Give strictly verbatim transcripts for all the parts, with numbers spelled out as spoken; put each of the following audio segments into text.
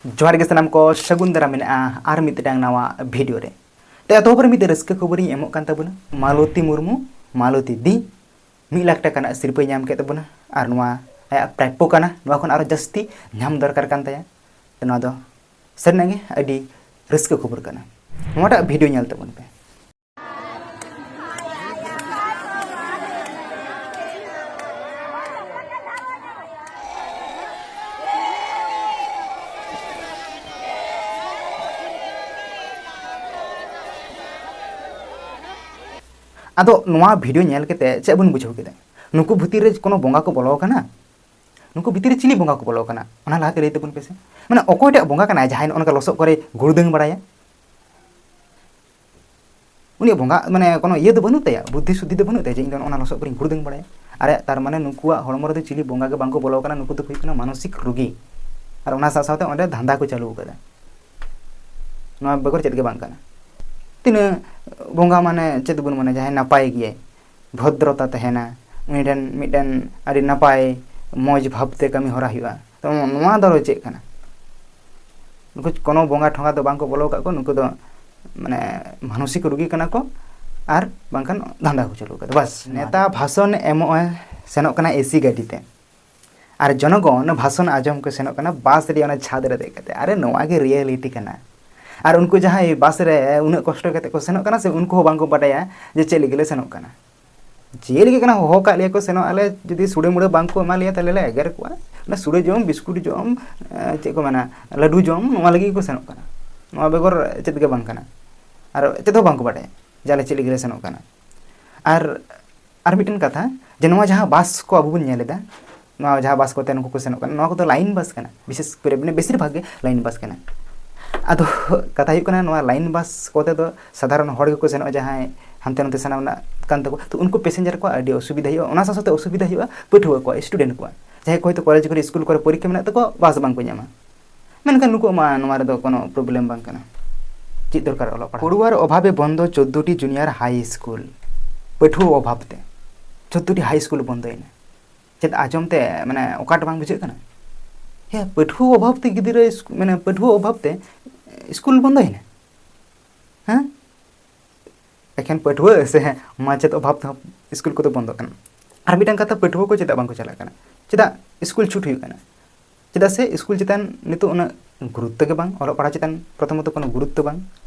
ᱡᱚᱦᱟᱨ ᱜᱮ ᱥᱟᱱᱟᱢ ᱠᱚ, ᱥᱟᱹᱜᱩᱱ ᱫᱟᱨᱟᱢ ᱢᱮᱱᱟᱜᱼᱟ ᱟᱨ ᱢᱤᱫᱴᱟᱝ ᱱᱟᱣᱟ ᱵᱷᱤᱰᱤᱭᱳ ᱨᱮ᱾ ᱛᱚ ᱮᱛᱚᱦᱚᱵ ᱨᱮ ᱢᱤᱫᱴᱮᱱ ᱨᱟᱹᱥᱠᱟᱹ ᱠᱷᱚᱵᱚᱨᱤᱧ ᱮᱢᱚᱜ ᱠᱟᱱ ᱛᱟᱵᱚᱱᱟ᱾ ᱢᱟᱞᱚᱛᱤ ᱢᱩᱨᱢᱩ, ᱢᱟᱞᱚᱛᱤ ᱫᱤ, ᱢᱤᱫ ᱞᱟᱠᱷ ᱴᱟᱠᱟ ᱨᱮᱱᱟᱜ ᱥᱤᱨᱯᱟᱹᱭ ᱧᱟᱢ ᱠᱮᱫ ᱛᱟᱵᱚᱱᱟ᱾ ᱟᱨ ᱱᱚᱣᱟ ᱟᱭᱟᱜ ᱯᱨᱟᱯᱯᱚ ᱠᱟᱱᱟ, ᱱᱚᱣᱟ ᱠᱷᱚᱱ ᱟᱨᱚ ᱡᱟᱹᱥᱛᱤ ᱧᱟᱢ ᱫᱚᱨᱠᱟᱨ ᱠᱟᱱ ᱛᱟᱭᱟ᱾ ᱛᱚ ᱱᱚᱣᱟ ᱫᱚ ᱥᱟᱹᱨᱤᱱᱟᱜ ᱜᱮ ᱟᱹᱰᱤ ᱨᱟᱹᱥᱠᱟᱹ ᱠᱷᱚᱵᱚᱨ ᱠᱟᱱᱟ᱾ ᱱᱚᱣᱟᱴᱟᱜ ᱵᱷᱤᱰᱤᱭᱳ ᱧᱮᱞ ᱛᱟᱵᱚᱱ ᱯᱮ᱾ ᱟᱫᱚ ᱱᱚᱣᱟ ᱵᱷᱤᱰᱤᱭᱳ ᱧᱮᱞ ᱠᱟᱛᱮ ᱪᱮᱫ ᱵᱚᱱ ᱵᱩᱡᱷᱟᱹᱣ ᱠᱮᱫᱟ? ᱱᱩᱠᱩ ᱵᱷᱤᱛᱤᱨ ᱨᱮ ᱠᱳᱱᱳ ᱵᱚᱸᱜᱟ ᱠᱚ ᱵᱚᱞᱚ ᱟᱠᱟᱱᱟ? ᱱᱩᱠᱩ ᱵᱷᱤᱛᱤᱨ ᱨᱮ ᱪᱤᱞᱤ ᱵᱚᱸᱜᱟ ᱠᱚ ᱵᱚᱞᱚ ᱟᱠᱟᱱᱟ? ᱚᱱᱟ ᱞᱟᱦᱟᱛᱮ ᱞᱟᱹᱭ ᱛᱟᱵᱚᱱ ᱯᱮᱥᱮ᱾ ᱢᱟᱱᱮ ᱚᱠᱚᱭᱴᱟᱜ ᱵᱚᱸᱜᱟ ᱠᱟᱱᱟᱭ ᱡᱟᱦᱟᱸᱭ ᱱᱚᱜᱼᱚ ᱱᱚᱝᱠᱟ ᱞᱚᱥᱚᱫ ᱠᱚᱨᱮ ᱜᱩᱲᱫᱟᱹᱝ ᱵᱟᱲᱟᱭᱟ? ᱩᱱᱤᱭᱟᱜ ᱵᱚᱸᱜᱟ ᱢᱟᱱᱮ ᱠᱳᱱᱳ ᱤᱭᱟᱹ ᱫᱚ ᱵᱟᱹᱱᱩᱜ ᱛᱟᱭᱟ, ᱵᱩᱫᱽᱫᱷᱤ ᱥᱩᱫᱽᱫᱷᱤ ᱫᱚ ᱵᱟᱹᱱᱩᱜ ᱛᱟᱭᱟ ᱡᱮ ᱤᱧ ᱫᱚ ᱱᱚᱜᱼᱚ ᱱᱟ ᱞᱚᱥᱚᱫ ᱠᱚᱨᱮᱧ ᱜᱩᱲᱫᱟᱹᱝ ᱵᱟᱲᱟᱭᱟ᱾ ᱟᱨᱮ, ᱛᱟᱨ ᱢᱟᱱᱮ ᱱᱩᱠᱩᱣᱟᱜ ᱦᱚᱲᱢᱚ ᱨᱮᱫᱚ ᱪᱤᱞᱤ ᱵᱚᱸᱜᱟ ᱜᱮ ᱵᱟᱝᱠᱚ ᱵᱚᱞᱚ ᱟᱠᱟᱱᱟ, ᱱᱩᱠᱩ ᱫᱚᱠᱚ ᱦᱩᱭᱩᱜ ᱠᱟᱱᱟ ᱢᱟᱱᱚᱥᱤᱠ ᱨᱩᱜᱤ᱾ ᱟᱨ ᱚᱱᱟ ᱥᱟᱶ ᱥᱟᱶᱛᱮ ᱚᱸᱰᱮ ᱫᱷᱟᱱᱫᱟ ᱠᱚ ᱪᱟᱹᱞᱩ ᱟᱠᱟᱫᱟ᱾ ᱱᱚᱣᱟ ᱵᱮᱜᱚᱨ ᱪᱮᱫ ᱜᱮ ᱵᱟᱝ ᱠᱟᱱᱟ᱾ ᱛᱤᱱᱟᱹᱜ ᱵᱚᱸᱜᱟ ᱢᱟᱱᱮ ᱪᱮᱫ ᱵᱚᱱ ᱢᱟᱱᱮ ᱡᱟᱦᱟᱸᱭ ᱱᱟᱯᱟᱭ ᱜᱮᱭᱟᱭ, ᱵᱷᱚᱫᱨᱚᱛᱟ ᱛᱟᱦᱮᱱᱟ, ᱩᱱᱤ ᱴᱷᱮᱱ ᱢᱤᱫᱴᱮᱱ ᱟᱹᱰᱤ ᱱᱟᱯᱟᱭ ᱢᱚᱡᱽ ᱵᱷᱟᱵᱽᱛᱮ ᱠᱟᱹᱢᱤ ᱦᱚᱨᱟ ᱦᱩᱭᱩᱜᱼᱟ᱾ ᱛᱚ ᱱᱚᱣᱟ ᱫᱚ ᱪᱮᱫ ᱠᱟᱱᱟ? ᱱᱩᱠᱩ ᱠᱳᱱᱳ ᱵᱚᱸᱜᱟ ᱴᱷᱚᱸᱜᱟ ᱫᱚ ᱵᱟᱝᱠᱚ ᱵᱚᱞᱚ ᱟᱠᱟᱫ ᱠᱚ, ᱱᱩᱠᱩ ᱫᱚ ᱢᱟᱱᱮ ᱢᱟᱱᱚᱥᱤᱠ ᱨᱩᱜᱤ ᱠᱟᱱᱟ ᱠᱚ, ᱟᱨ ᱵᱟᱝᱠᱷᱟᱱ ᱫᱷᱟᱱᱫᱟ ᱠᱚ ᱪᱟᱹᱞᱩ ᱟᱠᱟᱫᱟ᱾ ᱵᱟᱥ, ᱱᱮᱛᱟ ᱵᱷᱟᱥᱚᱱ ᱮᱢᱚᱜ ᱮ ᱥᱮᱱᱚᱜ ᱠᱟᱱᱟ ᱮᱥᱤ ᱜᱟᱹᱰᱤ ᱛᱮ, ᱟᱨ ᱡᱚᱱᱚᱜᱚᱱ ᱵᱷᱟᱥᱚᱱ ᱟᱸᱡᱚᱢ ᱠᱚ ᱥᱮᱱᱚᱜ ᱠᱟᱱᱟ ᱵᱟᱥ ᱨᱮᱭᱟᱜ ᱚᱱᱟ ᱪᱷᱟᱫᱽ ᱨᱮ ᱫᱮᱡ ᱠᱟᱛᱮ᱾ ᱟᱨᱮ, ᱱᱚᱣᱟ ᱜᱮ ᱨᱤᱭᱮᱞᱤᱴᱤ ᱠᱟᱱᱟ᱾ ᱟᱨ ᱩᱱᱠᱩ ᱡᱟᱦᱟᱸᱭ ᱵᱟᱥ ᱨᱮ ᱩᱱᱟᱹᱜ ᱠᱚᱥᱴᱚ ᱠᱟᱛᱮ ᱠᱚ ᱥᱮᱱᱚᱜ ᱠᱟᱱᱟ ᱥᱮ, ᱩᱱᱠᱩ ᱦᱚᱸ ᱵᱟᱝᱠᱚ ᱵᱟᱰᱟᱭᱟ ᱡᱮ ᱪᱮᱫ ᱞᱟᱹᱜᱤᱫ ᱞᱮ ᱥᱮᱱᱚᱜ ᱠᱟᱱᱟ᱾ ᱪᱮᱫ ᱞᱟᱹᱜᱤᱫ ᱠᱟᱱᱟ, ᱦᱚᱦᱚ ᱠᱟᱜ ᱞᱮᱭᱟ ᱠᱚ ᱥᱮᱱᱚᱜ ᱟᱞᱮ, ᱡᱩᱫᱤ ᱥᱩᱲᱟᱹ ᱢᱩᱲᱟᱹ ᱵᱟᱝ ᱠᱚ ᱮᱢᱟ ᱞᱮᱭᱟ ᱛᱟᱦᱞᱮ ᱞᱮ ᱮᱜᱮᱨ ᱠᱚᱣᱟ᱾ ᱚᱱᱟ ᱥᱩᱲᱟᱹ ᱡᱚᱢ, ᱵᱤᱥᱠᱩᱴ ᱡᱚᱢ, ᱮ, ᱪᱮᱫ ᱠᱚ ᱢᱮᱱᱟ, ᱞᱟᱹᱰᱩ ᱡᱚᱢ, ᱱᱚᱣᱟ ᱞᱟᱹᱜᱤᱫ ᱜᱮᱠᱚ ᱥᱮᱱᱚᱜ ᱠᱟᱱᱟ᱾ ᱱᱚᱣᱟ ᱵᱮᱜᱚᱨ ᱪᱮᱫ ᱜᱮ ᱵᱟᱝ ᱠᱟᱱᱟ᱾ ᱟᱨ ᱪᱮᱫ ᱦᱚᱸ ᱵᱟᱝ ᱠᱚ ᱵᱟᱰᱟᱭᱟ ᱡᱮ ᱟᱞᱮ ᱪᱮᱫ ᱞᱟᱹᱜᱤᱫ ᱞᱮ ᱥᱮᱱᱚᱜ ᱠᱟᱱᱟ᱾ ᱟᱨ, ᱟᱨ ᱢᱤᱫᱴᱮᱱ ᱠᱟᱛᱷᱟ, ᱡᱮ ᱱᱚᱣᱟ ᱡᱟᱦᱟᱸ ᱵᱟᱥ ᱠᱚ ᱟᱵᱚ ᱵᱚᱱ ᱧᱮᱞ ᱮᱫᱟ, ᱱᱚᱣᱟ ᱡᱟᱦᱟᱸ ᱵᱟᱥ ᱠᱚᱛᱮ ᱱᱩᱠᱩ ᱠᱚ ᱥᱮᱱᱚᱜ ᱠᱟᱱᱟ, ᱱᱚᱣᱟ ᱠᱚᱫᱚ ᱞᱟᱭᱤᱱ ᱵᱟᱥ ᱠᱟᱱᱟ, ᱵᱤᱥᱮᱥ ᱠᱚᱨᱮ ᱢᱟᱱᱮ ᱵᱮᱥᱤᱨ ᱵᱷᱟᱜᱽ ᱜᱮ ᱞᱟᱭᱤᱱ ᱵᱟᱥ ᱠᱟᱱᱟ᱾ ᱟᱫᱚ ᱠᱟᱛᱷᱟ ᱦᱩᱭᱩᱜ ᱠᱟᱱᱟ, ᱱᱚᱣᱟ ᱞᱟᱭᱤᱱ ᱵᱟᱥ ᱠᱚᱛᱮ ᱫᱚ ᱥᱟᱫᱷᱟᱨᱚᱱ ᱦᱚᱲ ᱜᱮᱠᱚ ᱥᱮᱱᱚᱜᱼᱟ, ᱡᱟᱦᱟᱸᱭ ᱦᱟᱱᱛᱮ ᱱᱟᱛᱮ ᱥᱟᱱᱟᱢ ᱨᱮᱱᱟᱜ ᱠᱟᱱ ᱛᱟᱠᱚ, ᱛᱚ ᱩᱱᱠᱩ ᱯᱮᱥᱮᱧᱡᱟᱨ ᱠᱚᱣᱟᱜ ᱟᱹᱰᱤ ᱚᱥᱩᱵᱤᱫᱷᱟ ᱦᱩᱭᱩᱜᱼᱟ᱾ ᱚᱱᱟ ᱥᱟᱶ ᱥᱟᱶᱛᱮ ᱚᱥᱩᱵᱤᱫᱷᱟ ᱦᱩᱭᱩᱜᱼᱟ ᱯᱟᱹᱴᱷᱩᱣᱟᱹ ᱠᱚᱣᱟᱜ, ᱥᱴᱩᱰᱮᱱᱴ ᱠᱚᱣᱟᱜ, ᱡᱟᱦᱟᱸᱭ ᱠᱚ ᱦᱚᱭᱛᱳ ᱠᱚᱞᱮᱡᱽ ᱠᱚᱨᱮ, ᱥᱠᱩᱞ ᱠᱚᱨᱮ ᱯᱚᱨᱤᱠᱠᱷᱟ ᱢᱮᱱᱟᱜ ᱛᱟᱠᱚᱣᱟ, ᱵᱟᱥ ᱵᱟᱝᱠᱚ ᱧᱟᱢᱟ᱾ ᱢᱮᱱᱠᱷᱟᱱ ᱱᱩᱠᱩᱣᱟᱜ ᱢᱟ ᱱᱚᱣᱟ ᱨᱮᱫᱚ ᱠᱳᱱᱳ ᱯᱨᱚᱵᱞᱮᱢ ᱵᱟᱝ ᱠᱟᱱᱟ, ᱪᱮᱫ ᱫᱚᱨᱠᱟᱨ ᱚᱞᱚᱜ ᱯᱟᱲᱦᱟᱜ᱾ ᱯᱟᱹᱲᱩᱣᱟᱹᱨ ᱚᱵᱷᱟᱵᱮ ᱵᱚᱱᱫᱚ ᱪᱳᱫᱽᱫᱳᱴᱤ ᱡᱩᱱᱤᱭᱟᱨ ᱦᱟᱭ ᱥᱠᱩᱞ, ᱯᱟᱹᱴᱷᱩᱣᱟᱹ ᱚᱵᱷᱟᱵ ᱛᱮ ᱪᱳᱫᱽᱫᱳᱴᱤ ᱦᱟᱭ ᱥᱠᱩᱞ ᱵᱚᱱᱫᱚᱭᱮᱱᱟ᱾ ᱪᱮᱫ ᱟᱸᱡᱚᱢ ᱛᱮ ᱢᱟᱱᱮ ᱚᱠᱟᱴ ᱵᱟᱝ ᱵᱩᱡᱷᱟᱹᱜ ᱠᱟᱱᱟ? ᱦᱮᱸ, ᱯᱟᱹᱴᱷᱩᱣᱟᱹ ᱚᱵᱷᱟᱵ ᱛᱮ ᱜᱤᱫᱽᱨᱟᱹ ᱤᱥᱠᱩ-, ᱢᱟᱱᱮ ᱯᱟᱹᱴᱷᱩᱣᱟᱹ ᱚᱵᱷᱟᱵ ᱛᱮ ᱤᱥᱠᱩᱞ ᱵᱚᱱᱫᱚᱭᱮᱱᱟ᱾ ᱦᱮᱸ, ᱮᱠᱷᱮᱱ ᱯᱟᱹᱴᱷᱩᱣᱟᱹ ᱥᱮ ᱢᱟᱪᱮᱫ ᱚᱵᱷᱟᱵ ᱛᱮᱦᱚᱸ ᱤᱥᱠᱩᱞ ᱠᱚᱫᱚ ᱵᱚᱱᱫᱚᱜ ᱠᱟᱱᱟ᱾ ᱟᱨ ᱢᱤᱫᱴᱟᱝ ᱠᱟᱛᱷᱟ, ᱯᱟᱹᱴᱷᱩᱣᱟᱹ ᱠᱚ ᱪᱮᱫᱟᱜ ᱵᱟᱝᱠᱚ ᱪᱟᱞᱟᱜ ᱠᱟᱱᱟ? ᱪᱮᱫᱟᱜ ᱤᱥᱠᱩᱞ ᱪᱷᱩᱴ ᱦᱩᱭᱩᱜ ᱠᱟᱱᱟ? ᱪᱮᱫᱟᱜ ᱥᱮ ᱤᱥᱠᱩᱞ ᱪᱮᱛᱟᱱ ᱱᱤᱛᱚᱜ ᱩᱱᱟᱹᱜ ᱜᱩᱨᱩᱛᱛᱚ ᱜᱮ ᱵᱟᱝ, ᱚᱞᱚᱜ ᱯᱟᱲᱦᱟᱣ ᱪᱮᱛᱟᱱ ᱯᱨᱚᱛᱷᱚᱢᱚᱛᱚ ᱠᱳᱱᱳ ᱜᱩᱨᱩᱛᱛᱚ ᱵᱟᱝ,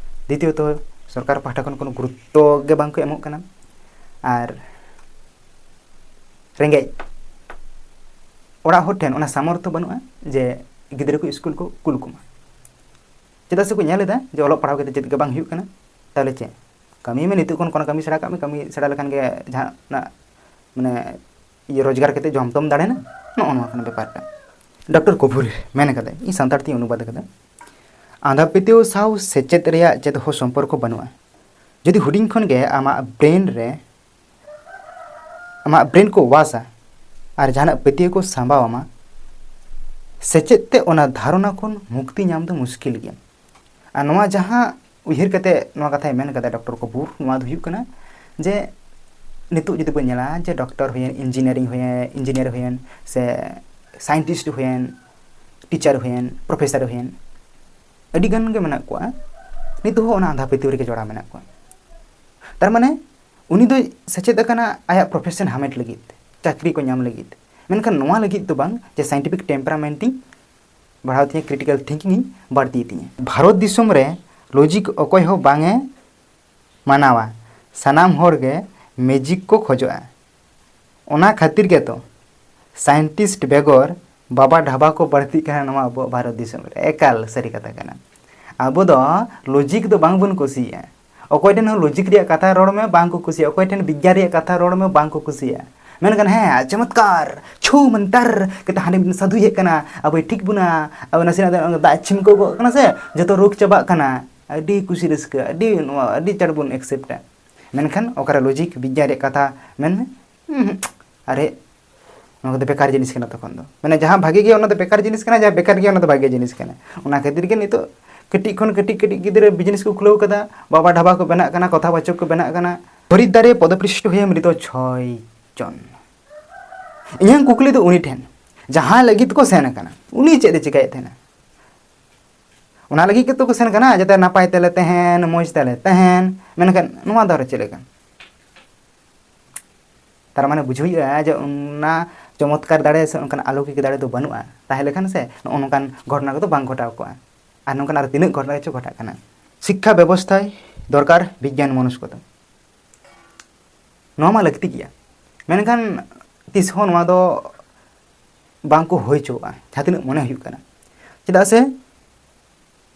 ᱫᱤᱛᱤᱭᱚᱛᱚ ᱥᱚᱨᱠᱟᱨ ᱯᱟᱦᱴᱟ ᱠᱷᱚᱱ ᱠᱳᱱᱳ ᱜᱩᱨᱩᱛᱛᱚ ᱜᱮ ᱵᱟᱝ ᱠᱚ ᱮᱢᱚᱜ ᱠᱟᱱᱟ᱾ ᱟᱨ ᱨᱮᱸᱜᱮᱡ ᱚᱲᱟᱜ ᱦᱚᱲ ᱴᱷᱮᱱ ᱚᱱᱟ ᱥᱟᱢᱚᱨᱛᱷᱚ ᱵᱟᱹᱱᱩᱜᱼᱟ ᱡᱮ ᱜᱤᱫᱽᱨᱟᱹ ᱠᱚ ᱤᱥᱠᱩᱞ ᱠᱚ ᱠᱩᱞ ᱠᱚᱢᱟ᱾ ᱪᱮᱫᱟᱜ ᱥᱮ ᱠᱚ ᱧᱮᱞ ᱮᱫᱟ ᱡᱮ ᱚᱞᱚᱜ ᱯᱟᱲᱦᱟᱣ ᱠᱟᱛᱮ ᱪᱮᱫ ᱜᱮ ᱵᱟᱝ ᱦᱩᱭᱩᱜ ᱠᱟᱱᱟ, ᱛᱟᱦᱚᱞᱮ ᱪᱮᱫ? ᱠᱟᱹᱢᱤ ᱢᱮ, ᱱᱤᱛᱚᱜ ᱠᱷᱚᱱ ᱠᱳᱱᱳ ᱠᱟᱹᱢᱤ ᱥᱮᱬᱟ ᱠᱟᱜ ᱢᱮ, ᱠᱟᱹᱢᱤ ᱥᱮᱬᱟ ᱞᱮᱠᱷᱟᱱ ᱜᱮ ᱡᱟᱦᱟᱱᱟᱜ, ᱢᱟᱱᱮ, ᱤᱭᱟᱹ ᱨᱳᱡᱽᱜᱟᱨ ᱠᱟᱛᱮ ᱡᱚᱢ ᱛᱚᱢ ᱫᱟᱲᱮᱱᱟ, ᱱᱚᱜᱼᱚ ᱱᱚᱣᱟ ᱠᱟᱱᱟ ᱵᱮᱯᱟᱨ ᱴᱟ᱾ ᱰᱚᱠᱴᱚᱨ ᱠᱚᱯᱩᱨ ᱢᱮᱱ ᱠᱟᱫᱟ, ᱤᱧ ᱥᱟᱱᱛᱟᱲ ᱛᱮᱧ ᱚᱱᱩᱵᱟᱫ ᱠᱟᱫᱟ, ᱟᱸᱫᱷᱟ ᱯᱟᱹᱛᱭᱟᱹᱣ ᱥᱟᱶ ᱥᱮᱪᱮᱫ ᱨᱮᱭᱟᱜ ᱪᱮᱫ ᱦᱚᱸ ᱥᱚᱢᱯᱚᱨᱠᱚ ᱵᱟᱹᱱᱩᱜᱼᱟ᱾ ᱡᱩᱫᱤ ᱦᱩᱰᱤᱧ ᱠᱷᱚᱱ ᱜᱮ ᱟᱢᱟᱜ ᱵᱨᱮᱱ ᱨᱮ, ᱟᱢᱟᱜ ᱵᱨᱮᱱ ᱠᱚ ᱣᱟᱥᱟ ᱟᱨ ᱡᱟᱦᱟᱱᱟᱜ ᱯᱟᱹᱛᱭᱟᱹᱣ ᱠᱚ ᱥᱟᱢᱵᱟᱣ ᱟᱢᱟ, ᱥᱮᱪᱮᱫ ᱛᱮ ᱚᱱᱟ ᱫᱷᱟᱨᱚᱱᱟ ᱠᱷᱚᱱ ᱢᱩᱠᱛᱤ ᱧᱟᱢ ᱫᱚ ᱢᱩᱥᱠᱤᱞ ᱜᱮᱭᱟ᱾ ᱟᱨ ᱱᱚᱣᱟ ᱡᱟᱦᱟᱸ ᱩᱭᱦᱟᱹᱨ ᱠᱟᱛᱮ ᱱᱚᱣᱟ ᱠᱟᱛᱷᱟᱭ ᱢᱮᱱ ᱠᱟᱫᱟ ᱰᱚᱠᱴᱚᱨ ᱠᱚᱯᱩᱨ, ᱱᱚᱣᱟ ᱫᱚ ᱦᱩᱭᱩᱜ ᱠᱟᱱᱟ ᱡᱮ ᱱᱤᱛᱚᱜ ᱡᱩᱫᱤ ᱵᱚᱱ ᱧᱮᱞᱟ ᱡᱮ ᱰᱚᱠᱴᱚᱨ ᱦᱩᱭᱮᱱ, ᱤᱧᱡᱤᱱᱤᱭᱟᱨᱤᱝ ᱦᱩᱭᱮᱱ, ᱤᱧᱡᱤᱱᱤᱭᱟᱨ ᱦᱩᱭᱮᱱ, ᱥᱮ ᱥᱟᱭᱮᱱᱴᱤᱥᱴ ᱦᱩᱭᱮᱱ, ᱴᱤᱪᱟᱨ ᱦᱩᱭᱮᱱ, ᱯᱨᱚᱯᱷᱮᱥᱚᱨ ᱦᱩᱭᱮᱱ, ᱟᱹᱰᱤ ᱜᱟᱱ ᱜᱮ ᱢᱮᱱᱟᱜ ᱠᱚᱣᱟ, ᱱᱤᱛᱚᱜ ᱦᱚᱸ ᱚᱱᱟ ᱟᱸᱫᱷᱟ ᱯᱟᱹᱛᱭᱟᱹᱣ ᱨᱮᱜᱮ ᱡᱚᱲᱟᱣ ᱢᱮᱱᱟᱜ ᱠᱚᱣᱟ᱾ ᱛᱟᱨ ᱢᱟᱱᱮ ᱩᱱᱤ ᱫᱚᱭ ᱥᱮᱪᱮᱫ ᱟᱠᱟᱱᱟ ᱟᱭᱟᱜ ᱯᱨᱚᱯᱷᱮᱥᱚᱱ ᱦᱟᱢᱮᱴ ᱞᱟᱹᱜᱤᱫ, ᱪᱟᱹᱠᱨᱤ ᱠᱚ ᱧᱟᱢ ᱞᱟᱹᱜᱤᱫ, ᱢᱮᱱᱠᱷᱟᱱ ᱱᱚᱣᱟ ᱞᱟᱹᱜᱤᱫ ᱫᱚ ᱵᱟᱝ ᱡᱮ ᱥᱟᱭᱮᱱᱴᱤᱯᱷᱤᱠ ᱴᱮᱢᱯᱟᱨᱟᱢᱮᱱᱴ ᱤᱧ ᱵᱟᱲᱦᱟᱣ ᱛᱤᱧᱟᱹ, ᱠᱨᱤᱴᱤᱠᱟᱞ ᱛᱷᱤᱝᱠᱤᱝ ᱤᱧ ᱵᱟᱹᱲᱛᱤᱭ ᱛᱤᱧᱟᱹ᱾ ᱵᱷᱟᱨᱚᱛ ᱫᱤᱥᱚᱢ ᱨᱮ ᱞᱚᱡᱤᱠ ᱚᱠᱚᱭ ᱦᱚᱸ ᱵᱟᱝ ᱮ ᱢᱟᱱᱟᱣᱟ, ᱥᱟᱱᱟᱢ ᱦᱚᱲ ᱜᱮ ᱢᱮᱡᱤᱠ ᱠᱚ ᱠᱷᱚᱡᱚᱜᱼᱟ᱾ ᱚᱱᱟ ᱠᱷᱟᱹᱛᱤᱨ ᱜᱮᱛᱚ ᱥᱟᱭᱮᱱᱴᱤᱥᱴ ᱵᱮᱜᱚᱨ ᱵᱟᱵᱟ ᱰᱷᱟᱵᱟ ᱠᱚ ᱵᱟᱹᱲᱛᱤᱜ ᱠᱟᱱᱟ ᱱᱚᱣᱟ ᱟᱵᱚᱣᱟᱜ ᱵᱷᱟᱨᱚᱛ ᱫᱤᱥᱚᱢ ᱨᱮ᱾ ᱮᱠᱟᱞ ᱥᱟᱹᱨᱤ ᱠᱟᱛᱷᱟ ᱠᱟᱱᱟ᱾ ᱟᱵᱚ ᱫᱚ ᱞᱚᱡᱤᱠ ᱫᱚ ᱵᱟᱝᱵᱚᱱ ᱠᱩᱥᱤᱭᱟᱜᱼᱟ᱾ ᱚᱠᱚᱭ ᱴᱷᱮᱱ ᱦᱚᱸ ᱞᱚᱡᱤᱠ ᱨᱮᱭᱟᱜ ᱠᱟᱛᱷᱟ ᱨᱚᱲ ᱢᱮ, ᱵᱟᱝ ᱠᱚ ᱠᱩᱥᱤᱭᱟᱜᱼᱟ᱾ ᱚᱠᱚᱭ ᱴᱷᱮᱱ ᱵᱤᱜᱽᱜᱟᱱ ᱨᱮᱭᱟᱜ ᱠᱟᱛᱷᱟ ᱨᱚᱲ ᱢᱮ, ᱵᱟᱝ ᱠᱚ ᱠᱩᱥᱤᱭᱟᱜᱼᱟ᱾ ᱢᱮᱱᱠᱷᱟᱱ ᱦᱮᱸ, ᱪᱚᱢᱚᱛᱠᱟᱨ, ᱪᱷᱩ ᱢᱚᱱᱛᱟᱨ ᱠᱟᱛᱮ ᱦᱟᱸᱰᱮ ᱢᱤᱫ ᱥᱟᱹᱫᱷᱩᱭ ᱦᱮᱡ ᱠᱟᱱᱟ, ᱟᱵᱚᱭ ᱴᱷᱤᱠ ᱵᱚᱱᱟ, ᱟᱵᱚ ᱱᱟᱥᱮᱱᱟᱜ ᱫᱟᱜ ᱪᱷᱤᱢᱠᱟᱹᱣ ᱜᱚᱜ ᱠᱟᱱᱟ ᱥᱮ, ᱡᱚᱛᱚ ᱨᱳᱜᱽ ᱪᱟᱵᱟᱜ ᱠᱟᱱᱟ᱾ ᱟᱹᱰᱤ ᱠᱩᱥᱤ ᱨᱟᱹᱥᱠᱟᱹ, ᱟᱹᱰᱤ ᱱᱚᱣᱟ, ᱟᱹᱰᱤ ᱪᱟᱲ ᱵᱚᱱ ᱮᱠᱥᱮᱯᱴᱟ᱾ ᱢᱮᱱᱠᱷᱟᱱ ᱚᱠᱟᱨᱮ ᱞᱚᱡᱤᱠ, ᱵᱤᱜᱽᱜᱟᱱ ᱨᱮᱭᱟᱜ ᱠᱟᱛᱷᱟ ᱢᱮᱱ ᱢᱮ? ᱩᱸᱦᱩᱸ᱾ ᱟᱨᱮ, ᱱᱚᱣᱟ ᱠᱚᱫᱚ ᱵᱮᱠᱟᱨ ᱡᱤᱱᱤᱥ ᱠᱟᱱᱟ᱾ ᱛᱚᱠᱷᱚᱱ ᱫᱚ ᱢᱟᱱᱮ ᱡᱟᱦᱟᱸ ᱵᱷᱟᱜᱮ ᱜᱮᱭᱟ ᱚᱱᱟ ᱫᱚ ᱵᱮᱠᱟᱨ ᱡᱤᱱᱤᱥ ᱠᱟᱱᱟ, ᱡᱟᱦᱟᱸ ᱵᱮᱠᱟᱨ ᱜᱮᱭᱟ ᱚᱱᱟ ᱫᱚ ᱵᱷᱟᱜᱮ ᱡᱤᱱᱤᱥ ᱠᱟᱱᱟ᱾ ᱚᱱᱟ ᱠᱷᱟᱹᱛᱤᱨ ᱜᱮ ᱱᱤᱛᱚᱜ ᱠᱟᱹᱴᱤᱡ ᱠᱷᱚᱱ ᱠᱟᱹᱴᱤᱡ ᱠᱟᱹᱴᱤᱡ ᱜᱤᱫᱽᱨᱟᱹ ᱵᱤᱡᱽᱱᱮᱥ ᱠᱚ ᱠᱷᱩᱞᱟᱹᱣ ᱠᱟᱫᱟ, ᱵᱟᱵᱟ ᱰᱷᱟᱵᱟ ᱠᱚ ᱵᱮᱱᱟᱜ ᱠᱟᱱᱟ, ᱠᱚᱛᱷᱟ ᱵᱟᱪᱚᱠ ᱠᱚ ᱵᱮᱱᱟᱜ ᱠᱟᱱᱟ᱾ ᱦᱚᱨᱤᱫᱫᱟᱨ ᱨᱮ ᱯᱚᱫᱚᱯᱨᱤᱥᱴ ᱦᱩᱭᱮᱱ ᱢᱨᱤᱛᱚ ᱪᱷᱚᱭ ᱡᱚᱱ᱾ ᱤᱧᱟᱹᱝ ᱠᱩᱠᱞᱤ ᱫᱚ ᱩᱱᱤ ᱴᱷᱮᱱ, ᱡᱟᱦᱟᱸᱭ ᱞᱟᱹᱜᱤᱫ ᱠᱚ ᱥᱮᱱ ᱟᱠᱟᱱᱟ, ᱩᱱᱤ ᱪᱮᱫ ᱮ ᱪᱮᱠᱟᱭᱮᱫ ᱛᱟᱦᱮᱱᱟ? ᱚᱱᱟ ᱞᱟᱹᱜᱤᱫ ᱜᱮᱛᱚ ᱠᱚ ᱥᱮᱱ ᱠᱟᱱᱟ, ᱡᱟᱛᱮ ᱱᱟᱯᱟᱭ ᱛᱮᱞᱮ ᱛᱟᱦᱮᱱ, ᱢᱚᱡᱽ ᱛᱮᱞᱮ ᱛᱟᱦᱮᱱ᱾ ᱢᱮᱱᱠᱷᱟᱱ ᱱᱚᱣᱟ ᱫᱚ ᱟᱨ ᱪᱮᱫ ᱞᱮᱠᱟ? ᱛᱟᱨ ᱢᱟᱱᱮ ᱵᱩᱡᱷᱟᱹᱣ ᱦᱩᱭᱩᱜᱼᱟ ᱡᱮ ᱚᱱᱟ ᱪᱚᱢᱚᱛᱠᱟᱨ ᱫᱟᱲᱮ ᱥᱮ ᱚᱱᱠᱟᱱ ᱟᱞᱚᱠᱤᱠ ᱫᱟᱲᱮ ᱫᱚ ᱵᱟᱹᱱᱩᱜᱼᱟ᱾ ᱛᱟᱦᱮᱸ ᱞᱮᱠᱷᱟᱱ ᱥᱮ ᱱᱚᱜᱼᱚ ᱱᱚᱝᱠᱟᱱ ᱜᱷᱚᱴᱚᱱᱟ ᱠᱚᱫᱚ ᱵᱟᱝ ᱜᱷᱚᱴᱟᱣ ᱠᱚᱜᱼᱟ᱾ ᱟᱨ ᱱᱚᱝᱠᱟᱱ ᱟᱨ ᱛᱤᱱᱟᱹᱜ ᱜᱷᱚᱴᱚᱱᱟ ᱪᱚ ᱜᱷᱚᱴᱟᱜ ᱠᱟᱱᱟ᱾ ᱥᱤᱠᱠᱷᱟ ᱵᱮᱵᱚᱥᱛᱷᱟᱭ ᱫᱚᱨᱠᱟᱨ ᱵᱤᱜᱽᱜᱟᱱ ᱢᱚᱱᱚᱥᱠᱚᱛᱟ᱾ ᱱᱚᱣᱟ ᱢᱟ ᱞᱟᱹᱠᱛᱤ ᱜᱮᱭᱟ, ᱢᱮᱱᱠᱷᱟᱱ ᱛᱤᱥ ᱦᱚᱸ ᱱᱚᱣᱟ ᱫᱚ ᱵᱟᱝ ᱠᱚ ᱦᱩᱭ ᱦᱚᱪᱚᱣᱟᱜᱼᱟ, ᱡᱟᱦᱟᱸ ᱛᱤᱱᱟᱹᱜ ᱢᱚᱱᱮ ᱦᱩᱭᱩᱜ ᱠᱟᱱᱟ᱾ ᱪᱮᱫᱟᱜ ᱥᱮ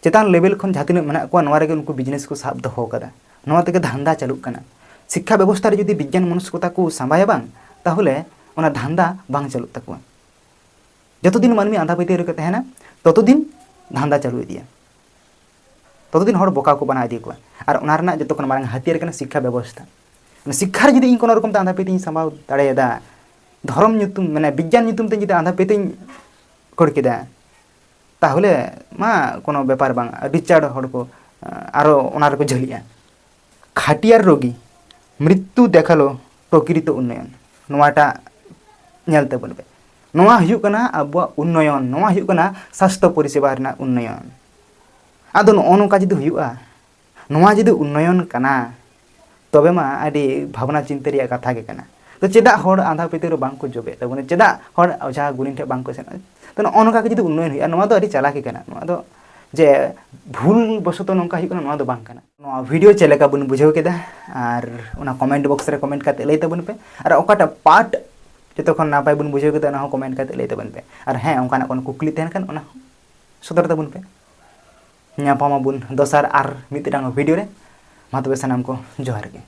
ᱪᱮᱛᱟᱱ ᱞᱮᱵᱮᱞ ᱠᱷᱚᱱ ᱡᱟᱦᱟᱸ ᱛᱤᱱᱟᱹᱜ ᱢᱮᱱᱟᱜ ᱠᱚᱣᱟ, ᱱᱚᱣᱟ ᱨᱮᱜᱮ ᱩᱱᱠᱩ ᱵᱤᱡᱽᱱᱮᱥ ᱠᱚ ᱥᱟᱵ ᱫᱚᱦᱚ ᱠᱟᱫᱟ, ᱱᱚᱣᱟ ᱛᱮᱜᱮ ᱫᱷᱟᱱᱫᱟ ᱪᱟᱹᱞᱩᱜ ᱠᱟᱱᱟ᱾ ᱥᱤᱠᱠᱷᱟ ᱵᱮᱵᱚᱥᱛᱷᱟ ᱨᱮ ᱡᱩᱫᱤ ᱵᱤᱜᱽᱜᱟᱱ ᱢᱚᱱᱚᱥᱠᱚᱛᱟ ᱠᱚ ᱥᱟᱸᱵᱟᱭᱟ ᱵᱟᱝ, ᱛᱟᱦᱚᱞᱮ ᱚᱱᱟ ᱫᱷᱟᱱᱫᱟ ᱵᱟᱝ ᱪᱟᱹᱞᱩᱜ ᱛᱟᱠᱚᱣᱟ᱾ ᱡᱚᱛᱚ ᱫᱤᱱ ᱢᱟᱹᱱᱢᱤ ᱟᱸᱫᱷᱟ ᱯᱟᱹᱛᱭᱟᱹᱣ ᱨᱮᱠᱚ ᱛᱟᱦᱮᱱᱟ, ᱛᱚᱛᱚ ᱫᱤᱱ ᱫᱷᱟᱱᱫᱟ ᱪᱟᱹᱞᱩ ᱤᱫᱤᱜᱼᱟ, ᱛᱚᱛᱚ ᱫᱤᱱ ᱦᱚᱲ ᱵᱚᱠᱟ ᱠᱚ ᱵᱮᱱᱟᱣ ᱤᱫᱤ ᱠᱚᱣᱟ᱾ ᱟᱨ ᱚᱱᱟ ᱨᱮᱱᱟᱜ ᱡᱚᱛᱚ ᱠᱷᱚᱱ ᱢᱟᱨᱟᱝ ᱦᱟᱹᱛᱤᱭᱟᱹᱨ ᱠᱟᱱᱟ ᱥᱤᱠᱠᱷᱟ ᱵᱮᱵᱚᱥᱛᱷᱟ᱾ ᱥᱤᱠᱠᱷᱟ ᱨᱮ ᱡᱩᱫᱤ ᱤᱧ ᱠᱳᱱᱳ ᱨᱚᱠᱚᱢ ᱛᱮ ᱟᱸᱫᱷᱟ ᱯᱟᱹᱛᱭᱟᱹᱣ ᱤᱧ ᱥᱟᱸᱵᱟᱣ ᱫᱟᱲᱮᱭᱟᱫᱟ, ᱫᱷᱚᱨᱚᱢ ᱧᱩᱛᱩᱢ, ᱢᱟᱱᱮ ᱵᱤᱜᱽᱜᱟᱱ ᱧᱩᱛᱩᱢ ᱛᱮ ᱡᱩᱫᱤ ᱟᱸᱫᱷᱟ ᱯᱟᱹᱛᱭᱟᱹᱣ ᱤᱧ ᱠᱷᱟᱹᱲ ᱠᱮᱫᱟ, ᱛᱟᱦᱚᱞᱮ ᱢᱟ ᱠᱳᱱᱳ ᱵᱮᱯᱟᱨ ᱵᱟᱝ, ᱨᱤᱪᱟᱨᱰ ᱦᱚᱲ ᱠᱚ ᱟᱨᱚ ᱚᱱᱟ ᱨᱮᱠᱚ ᱡᱷᱟᱹᱞᱤᱜᱼᱟ᱾ ᱠᱷᱟᱹᱴᱤᱭᱟᱨ ᱨᱳᱜᱤ ᱢᱨᱤᱛᱛᱩ ᱫᱮᱠᱷᱟᱞᱳ ᱯᱨᱚᱠᱨᱤᱛᱚ ᱩᱱᱱᱚᱭᱚᱱ, ᱱᱚᱣᱟᱴᱟᱜ ᱧᱮᱞ ᱛᱟᱵᱚᱱ ᱯᱮ᱾ ᱱᱚᱣᱟ ᱦᱩᱭᱩᱜ ᱠᱟᱱᱟ ᱟᱵᱚᱣᱟᱜ ᱩᱱᱱᱚᱭᱚᱱ, ᱱᱚᱣᱟ ᱦᱩᱭᱩᱜ ᱠᱟᱱᱟ ᱥᱟᱥᱛᱷᱚ ᱯᱚᱨᱤᱥᱮᱵᱟ ᱨᱮᱱᱟᱜ ᱩᱱᱱᱚᱭᱚᱱ᱾ ᱟᱫᱚ ᱱᱚᱜᱼᱚ ᱱᱚᱝᱠᱟ ᱡᱩᱫᱤ ᱦᱩᱭᱩᱜᱼᱟ, ᱱᱚᱣᱟ ᱡᱩᱫᱤ ᱩᱱᱱᱚᱭᱚᱱ ᱠᱟᱱᱟ, ᱛᱚᱵᱮ ᱢᱟ ᱟᱹᱰᱤ ᱵᱷᱟᱵᱽᱱᱟ ᱪᱤᱱᱛᱟᱹ ᱨᱮᱭᱟᱜ ᱠᱟᱛᱷᱟ ᱜᱮ ᱠᱟᱱᱟ᱾ ᱛᱚ ᱪᱮᱫᱟᱜ ᱦᱚᱲ ᱟᱸᱫᱷᱟ ᱯᱟᱹᱛᱭᱟᱹᱣ ᱨᱮ ᱵᱟᱝ ᱠᱚ ᱡᱚᱵᱮᱜ ᱛᱟᱵᱚᱱᱟ? ᱪᱮᱫᱟᱜ ᱦᱚᱲ ᱚᱡᱷᱟ ᱜᱩᱱᱤ ᱴᱷᱮᱱ ᱵᱟᱝ ᱠᱚ ᱥᱮᱱᱚᱜᱼᱟ? ᱛᱚ ᱱᱚᱜᱼᱚ ᱱᱚᱝᱠᱟ ᱜᱮ ᱡᱩᱫᱤ ᱩᱱᱱᱚᱭᱚᱱ ᱦᱩᱭᱩᱜᱼᱟ, ᱱᱚᱣᱟ ᱫᱚ ᱟᱹᱰᱤ ᱪᱟᱞᱟᱠ ᱜᱮ ᱠᱟᱱᱟ᱾ ᱱᱚᱣᱟ ᱫᱚ ᱡᱮ ᱵᱷᱩᱞ ᱵᱚᱥᱚᱛᱚ ᱱᱚᱝᱠᱟ ᱦᱩᱭᱩᱜ ᱠᱟᱱᱟ, ᱱᱚᱣᱟ ᱫᱚ ᱵᱟᱝ ᱠᱟᱱᱟ᱾ ᱱᱚᱣᱟ ᱵᱷᱤᱰᱤᱭᱳ ᱪᱮᱫ ᱞᱮᱠᱟ ᱵᱚᱱ ᱵᱩᱡᱷᱟᱹᱣ ᱠᱮᱫᱟ, ᱟᱨ ᱚᱱᱟ ᱠᱚᱢᱮᱱᱴ ᱵᱚᱠᱥ ᱨᱮ ᱠᱚᱢᱮᱱᱴ ᱠᱟᱛᱮ ᱞᱟᱹᱭ ᱛᱟᱵᱚᱱ ᱯᱮ᱾ ᱟᱨ ᱚᱠᱟᱴᱟᱜ ᱯᱟᱨᱴ ᱡᱚᱛᱚ ᱠᱷᱚᱱ ᱱᱟᱯᱟᱭ ᱵᱚᱱ ᱵᱩᱡᱷᱟᱹᱣ ᱠᱮᱫᱟ, ᱚᱱᱟ ᱦᱚᱸ ᱠᱚᱢᱮᱱᱴ ᱠᱟᱛᱮ ᱞᱟᱹᱭ ᱛᱟᱵᱚᱱ ᱯᱮ᱾ ᱟᱨ ᱦᱮᱸ, ᱚᱱᱠᱟᱱᱟᱜ ᱠᱳᱱᱳ ᱠᱩᱠᱞᱤ ᱛᱟᱦᱮᱱ ᱠᱷᱟᱱ, ᱚᱱᱟ ᱦᱚᱸ ᱥᱚᱫᱚᱨ ᱛᱟᱵᱚᱱ ᱯᱮ᱾ ᱧᱟᱯᱟᱢ ᱟᱵᱚᱱ ᱫᱚᱥᱟᱨ ᱟᱨ ᱢᱤᱫᱴᱟᱝ ᱵᱷᱤᱰᱤᱭᱳ ᱨᱮ᱾ ᱢᱟ ᱛᱚᱵᱮ ᱥᱟᱱᱟᱢ ᱠᱚ ᱡᱚᱦᱟᱨ ᱜᱮ᱾